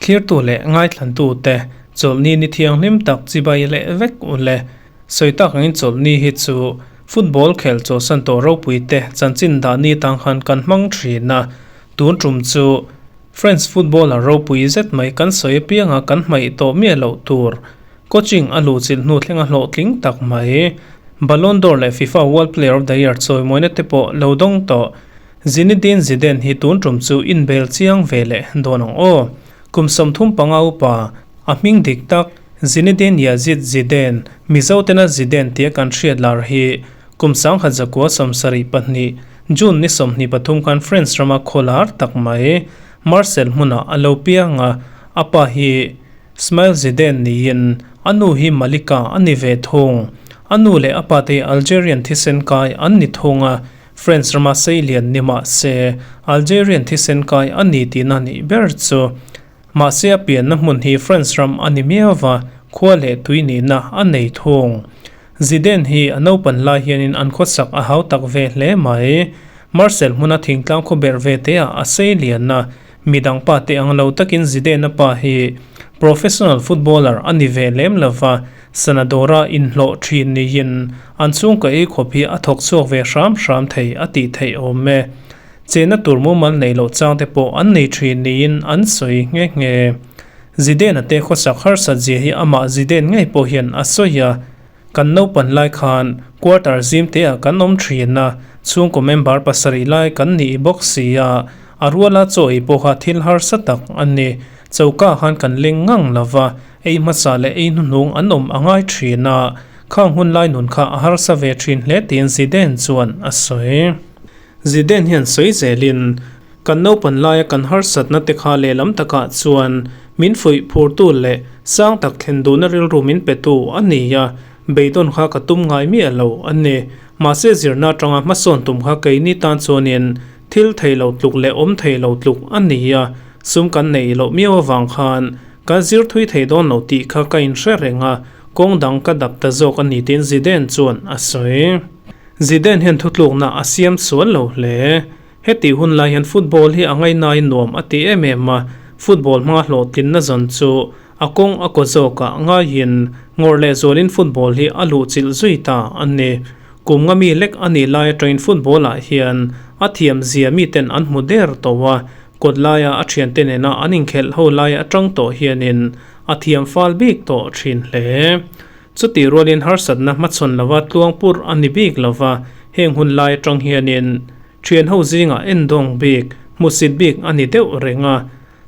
Thlirtu leh ngaithlantute chawlhni ni thianghlim tak chibai leh vek u le. Sawi tak angin chawlhni hi chu football khel chawlhsan tawh ropuite chanchin dah ni tang khan kan hmang thin a. Tun tum chu French footballer ropui zet mai kan sawi apianga kan hmaih tawh miah loh tur coaching a luhchilh hnu thlenga hlawhtling tak mai. Ballon d'Or leh FIFA World Player of the Year chawimawina te pawh lo dawng tawh. Zinedine Zidane hi tun tum chu inbel chiang ve leh dawn ang aw. Kum 35 upa, a hming dik tak Zinedine Yazid Zidane, Mizo tena Zidane tia kan hriat lar hi kum 1972, June ni 23 khan France rama khaw lar tak mai Marseille hmunah a lo piang a, a pa hi Smail Zidane niin a nu hi Malika a ni ve thung. A nu leh a pa te hi Algerian thisen kai an ni thung a, French rama seilian ni mah se, Algerian thisen kai a ni tihna nih ber chu. Mahse a pianna hmun hi France ram a ni miau va, khua leh tui nihna a nei thung. Zidane hi a naupan lai hianin an khawsak a hau tak ve hle mai. Marseille hmuna thingtlang khaw ber ve te ah a seilian a, midang pa te ang lo takin Zidane-a pa hi professional footballer a ni ve lem lo va, Sanadora inhlawh thin niin an chhungkaw ei khawp hi a thawk chhuak ve hram hram thei a tih theih awm e. Chena tur mumal nei loh chang te pawh an nei thin niin an sawi nghe nghe. Zidane-a te khawsak harsat zia hi amah Zidane ngei pawh hian a sawi a. Kan naupan lai khan quarter zim te ah kan awm thin a, chhungkaw member pasarih lai kan nih bawk si a, a ruala chaw ei pawha thil harsa tak a ni. Choka khan kan leng ngang lo va, Ei hmasa leh ei hnuhnung an awm a ngai thin a, khang hun lai nun kha a harsa ve thin hle tiin Zidane chuan a sawi. Zidane hian sawi zelin, Kan naupan laia kan harsatna te kha lehlam takah chuan min fuih phurtu leh sang tak thlen duhna rilru min petu a ni a, beidawn kha ka tum ngai miah lo a ni. Mahse zirna atanga hmasawn tum kha keini tan chuanin thil thei lo tluk leh awm thei lo tluk a ni a, sum kan neih loh miau avang khan Ka zir thui thei dawn lo tih kha ka inhre reng a, kawng dang ka dap ta zawk a ni tiin Zidane chuan a sawi. Zidane hian thutlukna a siam sual lo hle. Hetih hun lai hian football hi a ngainain nuam a ti em em a, football hmanga hlawhtlinna zawn chu a kawng a kaw zawkah ngaiin ngawrh leh zualin football hi a luhchilh zui ta a ni. Kum nga mi lek a nih lai atangin football ah hian a thiam zia miten an hmu der tawh a, Kawt laia a thiante nena an inkhelh ho lai atang tawh hianin a thiam fal bik tawh thin hle. Chutih rualin harsatna hmachhawn lova tluang pur a ni bik lova, heng hun lai atang hianin thian ho zingah endawng bik, hmusit bik a ni deuh reng a.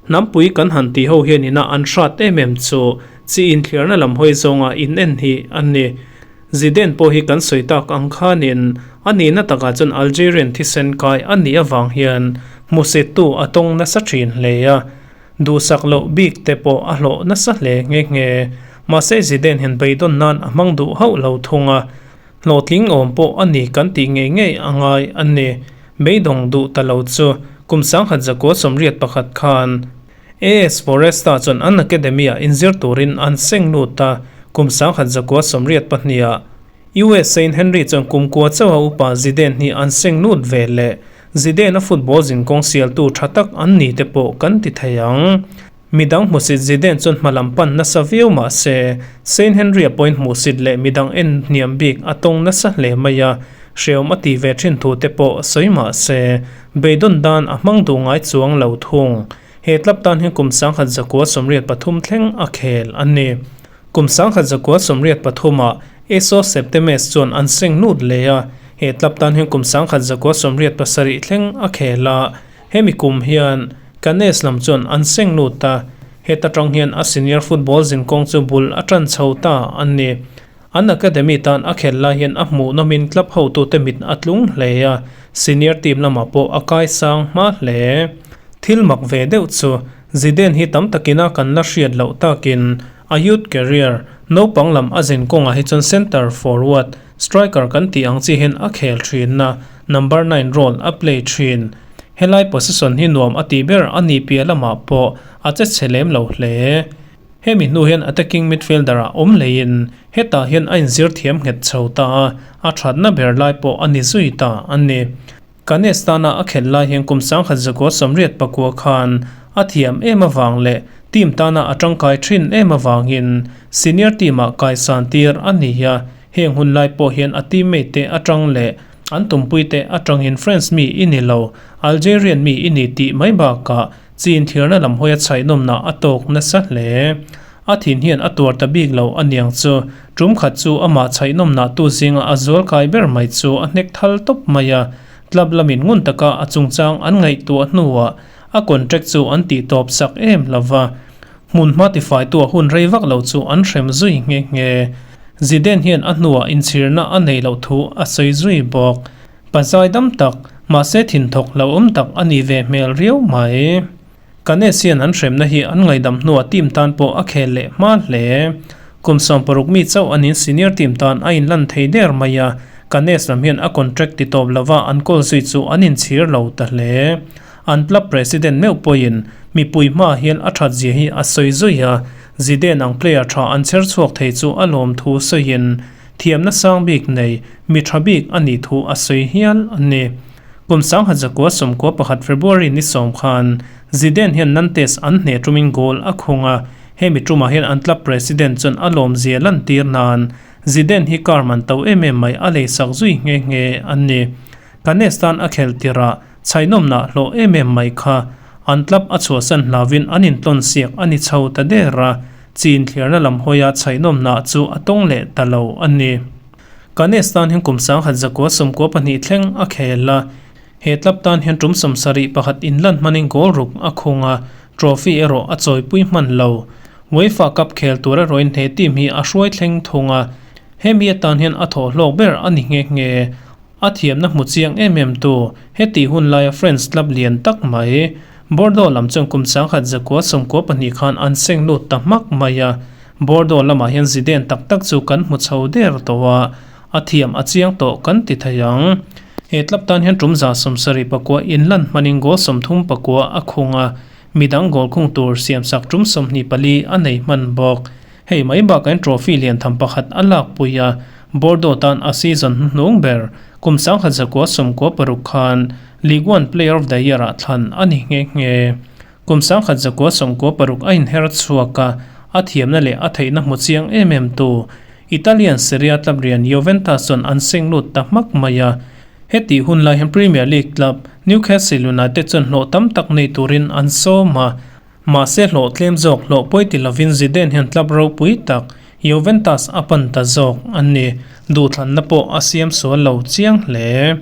Hnampui kan han tih ho hianin a an hrat em em chu chi inthliarna lam hawi zawnga in en hi a ni. Zidane pawh hi kan sawi tak ang khanin a nihna takah chuan Algerian thisen kai a nih avang hian hmuhsittu a tawng nasa thin hle a, duhsak loh bik te pawh a hlawh nasa hle nghe nghe. Mahse Zidane hian beidawn nan a hmang duh hauh lo thung a, hlawhtling awm pawh a ni kan tih ngei ngei a ngai a ni. Beidawng duh ta lo chu kum 1981 khan AS Foresta chuan an academy-ah inzir turin an seng lut a, kum 1982-ah USA-in Henry chuan kum kua chauha upa Zidane hi an seng lut ve leh. Zidane-a football zinkawng sialtu tha tak an ni te pawh kan ti thei ang. Midang hmusit Zidane chuan hma lam pan nasa viau mah se, Saint Henry-a pawhin hmuhsit leh midang en hniam bik a tawng nasa hle mai a, hreawm a ti ve thin thu te pawh sawi mah se, beidawn dan a hmang duh ngai chuang lo thung. He club tan hian kum 1983 thleng a khel a ni. Kum 1983 ah ASO Septemes chuan an seng lut leh a, he club tan hian kum 1987 thleng a khel a, hemi kum hian Cannes lam chuan an seng lut a, heta tang hian a senior football zinkawng chu bul a tan chho ta a ni. An academy tan a khel lai hian a hmuh nawmin club hotute mit a tlung hle a, senior team lamah pawh a kai sang hma hle. Thil mak ve deuh chu Zidane hi tam takina kan la hriat loh takin a youth career naupang lam a zin kawngah hi chuan centre forward, striker kan tih ang chi hian a khel thin a, number nine role a play thin. Helai position hi nuam a tih ber a nih piah lamah pawh a che chhe lem lo hle. Hemi hnu hian attacking midfielder ah awm leiin hetah hian a inzir thiam nghet chho ta a, a thatna ber lai pawh a ni zui ta a ni. Cannes tana a khelh lai hian kum 1989 khan a thiam em avang leh team tana a tangkai thin em avangin senior team-ah kaisan tir a ni a, heng hun lai pawh hian a teammate te atang leh an tumpui te atangin France mi i ni lo, Algerian mi i ni tih mai bakah chin thirna lam hawia chhaihnawmna a tawk nasa hle. A thin hian a tuar ta bik lo aniang chu, tum khat chu amah chhaihnawmna tu zinga a zual kai ber mai chu a hnek thal tawp mai a, club lamin ngun taka a chungchang an ngaihtuah hnuah a contract chu an tih tawp sak em lo va, hmun hma tifaitu a hun rei vak lo chu an hrem zui nghe nghe. Zidane hian a hnuah inchhirna a nei loh thu a sawi zui bawk. Pazai dam tak, mahse thinthawk hlauhawm tak a nih ve hmel riau mai. Cannes hian an hremna hi an ngaihdam hnuah team tan pawh a khel leh hma hle. Kum 60 mi chauh anin senior team tan a inlan thei der mai a, Cannes lam hian a contract ti tawp lova an kawl zui chu an inchhir lo ta hle. An club president meuh pawhin mipui hmaah hian a that zia hi a sawi zui a, Zidane ang player tha an chher chhuak thei chu a lawm thu sawiin thiamna sang bik nei mi tha bik a nih thu a sawi hial a ni. Kum 1991 February ni sawm khan Zidane hian Nantes an hneh tumin goal a khung a, hemi tumah hian an club president chuan a lawmzia lantir nan Zidane hi car man to em em mai a lei sak zui nghe nghe a ni. Cannes tan a khelh tirah chhaihnawmnah hlawh em em mai kha an club a chhuahsan hlauhin an intlawn siak a ni chho ta der a, chin thliarna lam hawia chhaihnawmnah chu a tawng leh ta lo a ni. Cannes tan hian kum 1992 thleng a khel a, he club tan hian tum 71 inlan hmanin goal ruk a khung a, trophy erawh a chawipui hman lo. UEFA Cup khel tur erawhin he team hi a hruai thleng thung a, hemi atan hian a thawh hlawk ber a ni nghe nghe. A thiamna hmu chiang em em tu, heti hun laia French club lian tak mai, Bordeaux lam chuan kum 1992 khan an seng lut ta hmak mai a, Bordeaux lamah hian Zidane tak tak chu kan hmu chho der tawh a, a thiam a chiang tawh kan ti thei ang. He club tan hian tum 74 inlan hmanin goal 39 a khung a, midang goal khung tur siamsak tum 24 a nei hman bawk. Hei mai bakah hian trophy lian tham pakhat a lakpui a, Bordeaux tan a season hnuhnung ber kum 1996 khan Ligue 1 Player of the Year-ah thlan a ni nghe nghe. Kum 1996 a inher chhuak a, a thiamna leh a theihna hmu chiang em em tu Italian Serie A club rian Juventus chuan an seng lut ta hmak mai a. Hetih hun lai hian Premier League club Newcastle United chuan hlawh tam tak nei turin an sawm a, mahse hlawh tlem zawk hlawh pawi ti lovin Zidane hian club ropui tak Juventus a pan ta zawk a ni. Duhthlanna pawh a siam sual lo chiang hle.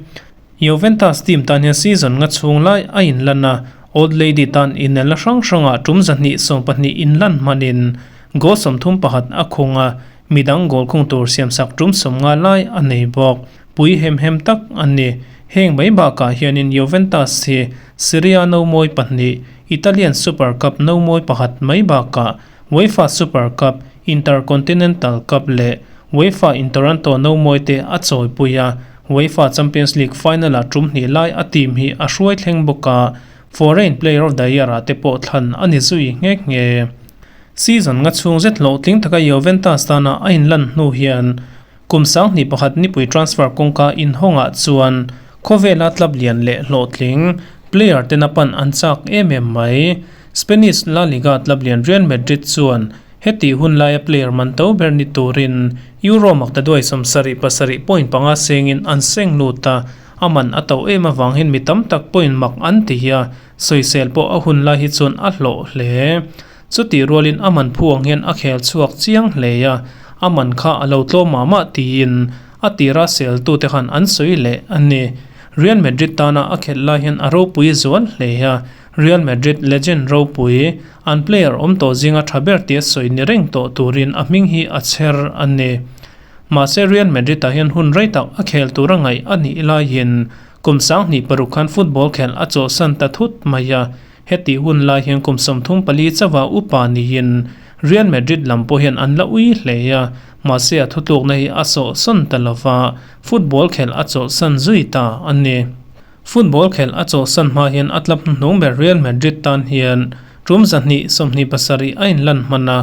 Juventus team tan hian season nga chhung lai a inlan a, Old Lady tan inelna hrang hrangah tum 120 inlan hmanin goal 31 a khung a, midang goal khung tur siamsak tum 50 lai a nei bawk. Pui hem hem tak a ni. Heng mai bakah hianin Juventus hi Serie A no mawi pahnih, Italian Super Cup no mawi pakhat mai bakah UEFA Super Cup, Intercontinental Cup leh UEFA Intertoto no mawi te a chawipui a, UEFA Champions League final-ah tum hnih lai a team hi a hruai thleng bawk a, Foreign Player of the Year-ah te pawh thlan a ni zui nghe nghe. Season nga chhung zet hlawhtling taka Juventus tana a inlan hnu hian kum 2001 nipui transfer kawngka inhawngah chuan khawvela club lian leh hlawhtling player tena pan an chak em em mai. Spanish La Liga club lian Real Madrid chuan heti hun laia player man to ber ni turin Euro maktaduai 77.5 sengin an seng lut a, a man a to em awang hian mi tam tak point mak an ti hi a, sawisel pawh a hun lai hi chuan a hlawh hle. Chuti rualin a man phuang hian a khel chhuak chiang hle a, a man kha a lo tlawm mah mah tiin a tira sel tu te khan an sawi leh a ni. Real Madrid tana a khelh lai hian a ropui zual hle a, Real Madrid legend ropui, an player awm tawh zinga tha ber tia sawi ni reng tawh turin a hming hi a chher a ni. Mahse Real Madrid ah hian hun rei tak a khel tur a ngaih a nih laiin kum 2006 khan football khelh a chawhsan ta thut mai a, heti hun lai hian kum 34 chauha upa niin Real Madrid lam pawh hian an la ui hle a, mahse a thutlukna hi a sawhsawn ta lova, football khelh a chawhsan zui ta a ni. Football khelh a chawhsan hma hian a club hnuhnung ber Real Madrid tan hian tum 127 a inlan hman a,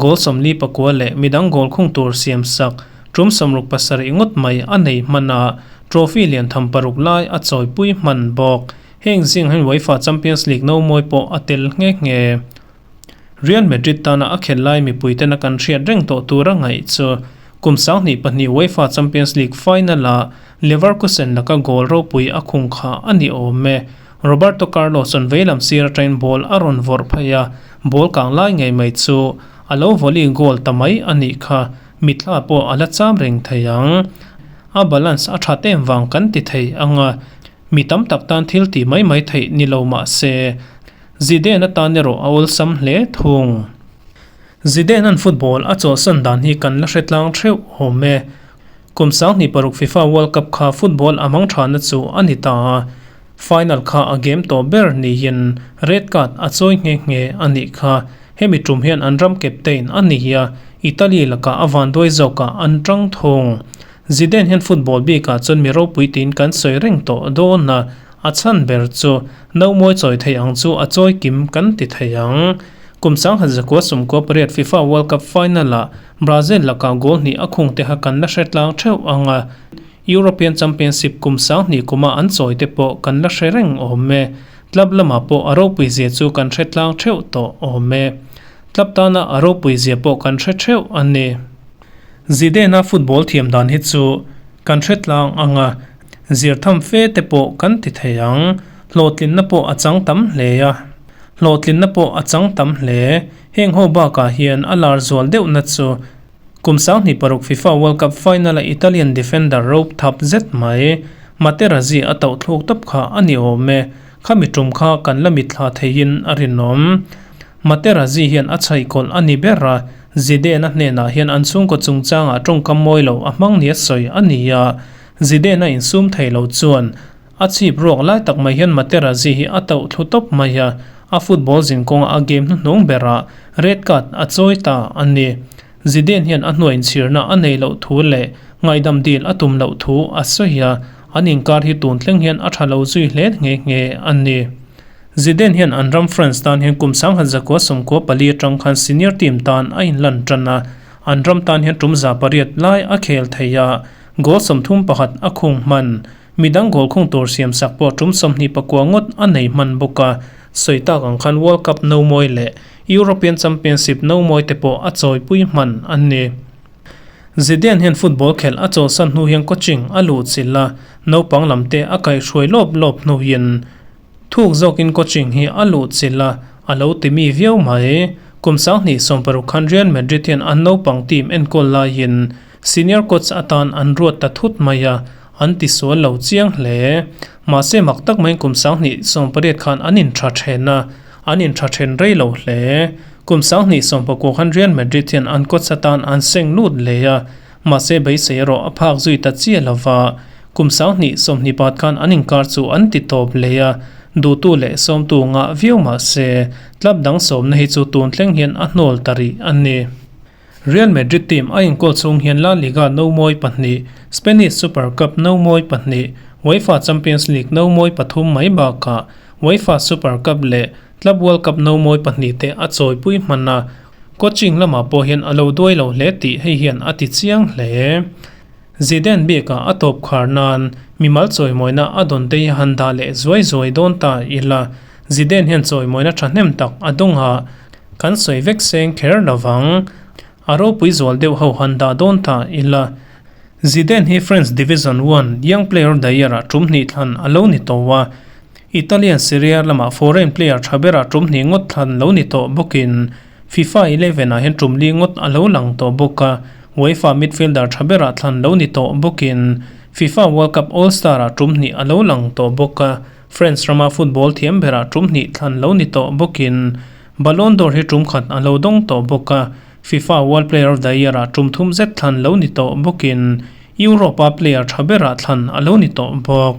goal 49 leh midang goal khung tur siam sak tum 67 ngawt mai a nei hman a, Trophy lian tham paruk lai a chawipui hman bawk. Heng zing hian UEFA Champions League no mawi pawh a tel nghe nghe. Real Madrid tana a khelh lai mipui tena kan hriat reng tawh tura ngaih chu kum 2002 UEFA Champions League final-ah Leverkusen laka goal ropui a khung kha a ni awm e. Roberto Carlos an veilam sir atangin ball a rawn vawrh phei a, ball kang lai ngei mai chu a lo volley goal ta mai a nih kha. Mitthla pawh a la cham reng thei ang. A balance a that em vang kan ti thei ang a, mi tam tak tan thil tih mai mai theih ni lo mah se, Zidane atan erawh a awlsam hle thung. Zidane-a'n football a chawlhsan dan hi kan la hre tlang theuh awm e. Kum 2006 FIFA World Cup kha football a hmang thana chu a ni ta a, final kha a game tawh ber niin red card a chawi nghe nghe a nih kha. Hemi tum hian an ram captain a ni a, Italy lakah a vanduai zawkah an tang thung. Zidane hian football bikah chuan mi ropui tiin kan sawi reng tawh dawn a, a chhan ber chu nomawi chawi thei ang chu a chawi kim kan ti thei ang. Kum 1998 FIFA World Cup final-ah Brazil lakah goal hnih a khung te kha kan la hre tlang theuh ang a, European Championship kum 2000 kuma an chawi te pawh kan la hre reng awm e. Club lamah pawh a ropui zia chu kan hre tlang theuh tawh awm e. Club tana a ropui zia pawh kan hre theuh a ni. Zidane-a football thiam dan hi chu kan hre tlang ang a, zir tham fe te pawh kan ti thei ang. Hlawhtlinna pawh a chang tam hle a. Hlawhtlinna pawh a chang tam hle. Heng ho bakah hian a lar zual deuhna chu Kum 2006 FIFA World Cup final-a Italian defender rope thap zet mai, Materazzi a tauh thluk tawp kha a ni awm e. Khami tum kha kan la mitthla theiin a rinawm. Materazzi hian a chhaihkawlh a ni ber a, Zidane-a hnenah hian an chhungkaw chungchangah tawngkam mawi lo a hmang nia sawi a ni a, Zidane-a insum thei lo chuan A chhip ruak lai tak mai hian Materazzi hi a tauh thlu tawp mai a, a football zin kawnga a game hnuhnung berah red card a chawi ta a ni. Zidane hian a hnuai inchhirna a nei loh thu leh ngaihdam dil a tum loh thu a sawi a, an inkar hi tun thleng hian a tha lo zui hle nghe nghe a ni. Zidane hian an ram France tan hian kum 1994 atang khan senior team tan a inlan tan a, an ram tan hian tum 800 lai a khel thei a, goal 31 a khung hman. Midang goal khung tur siam sak pawh tum 29 ngawt a nei hman bawk a, sawi tak ang khan World Cup no mawi leh European Championship no mawi te pawh a chawipui hman a ni. Zidane hian football khelh a chawlhsan hnu hian coaching a luh chilh a, naupang lam te a kaihhruai lawp lawp hnuin thuk zawkin coaching hi a luh chilh a, a lo ti mi viau mai. Kum 2016 khan Real Madrid hian an naupang team enkawl laiin senior coach atan an ruat ta thut mai a, An ti sual lo chiang hle. Mahse mak tak maiin kum 2018 khan an intha then a, an intha then rei lo hle. Kum 2019 khan Real Madrid hian an coach atan an seng lut leh a, mahse beisei erawh a phak zui ta chiah lo va. Kum 2024 khan an inkar chu an ti tawp leh a, duhtu leh sawmtu ngah viau mahse club dang sawmna hi chu tun thleng hian a hnawl ta rih a ni. Real Madrid team a inkawl chhung hian La Liga no mawi pahnih, Spanish Super Cup no mawi pahnih, UEFA Champions League no mawi pathum mai bakah UEFA Super Cup leh Club World Cup no mawi pahnih te a chawipui hman a, coaching lamah pawh hian a lo duai lo hle tih hei hian a ti chiang hle. Zidane bikah a tawp khar nan mimal chawimawina a dawn te hi han dah leh zuai zuai dawn ta ila, Zidane hian chawimawina thahnem tak a dawng a, kan sawi vek seng kher lovang. A ropui zual deuh ho han dah dawn ta ila. Zidane hi French Division One Young Player of the Year-ah tum hnih thlan a lo ni tawh a, Italian Serie A lamah foreign player tha berah tum hnih ngawt thlan lo ni tawh bawkin FIFA Eleven-ah hian tum li ngawt a lo lang tawh bawk a, UEFA midfielder tha berah thlan lo ni tawh bawkin FIFA World Cup All-Star-ah tum hnih a lo lang tawh bawk a. France rama football thiam berah tum hnih thlan lo ni tawh bawkin Ballon d'Or hi tum khat a lo dawng tawh bawk a, FIFA World Player of the Year-ah tum thum zet thlan lo ni tawh bawkin Europe-a player tha berah thlan a lo ni tawh bawk.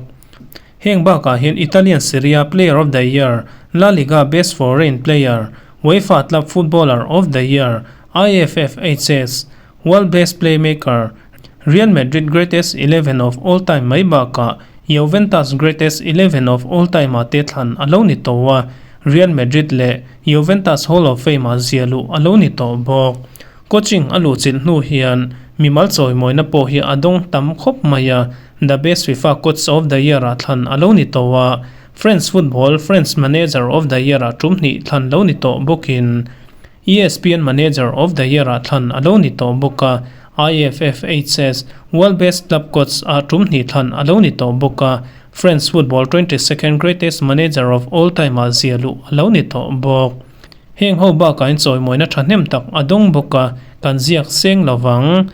Heng bakah hian Italian Serie A Player of the Year, La Liga Best Foreign Player, UEFA Club Footballer of the Year, IFFHS World Best Playmaker, Real Madrid Greatest 11 of All Time mai bakah Juventus Greatest 11 of All Time-ah te thlan a lo ni tawh a, Real Madrid leh Juventus Hall of Fame-ah zia luh a lo ni tawh bawk. Coaching a luh chilh hnu hian mimal chawimawina pawh hi a dawng tam khawp mai a. The Best FIFA Coach of the Year-ah thlan a lo ni tawh a, France Football France Manager of the Year-ah tum hnih thlan lo ni tawh bawkin ESPN Manager of the Year-ah thlan a lo ni tawh bawk a, IFFHS World Best Club Coach-ah tum hnih thlan a lo ni tawh bawk a, France Football 22nd Greatest Manager of All Time-ah zia luh a lo ni tawh bawk. Heng ho bakah in chawimawina thahnem tak a dawng bawk a, kan ziak seng lo vang.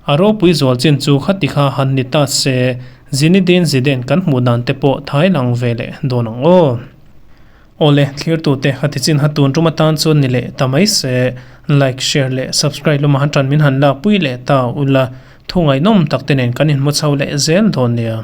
A ropui zual chin chu khati kha han ni ta se, Zinedine Zidane kan hmuh dan te pawh thai lang ve leh dawn ang aw. Awle, thlirtute khati chin ha tun tum atan chuan ni leh ta mai se, like, share leh subscribe lama han tan min han lakpui leh ta ula, thu ngaihnawm tak te nen kan inhmu chho leh zel dawn nia.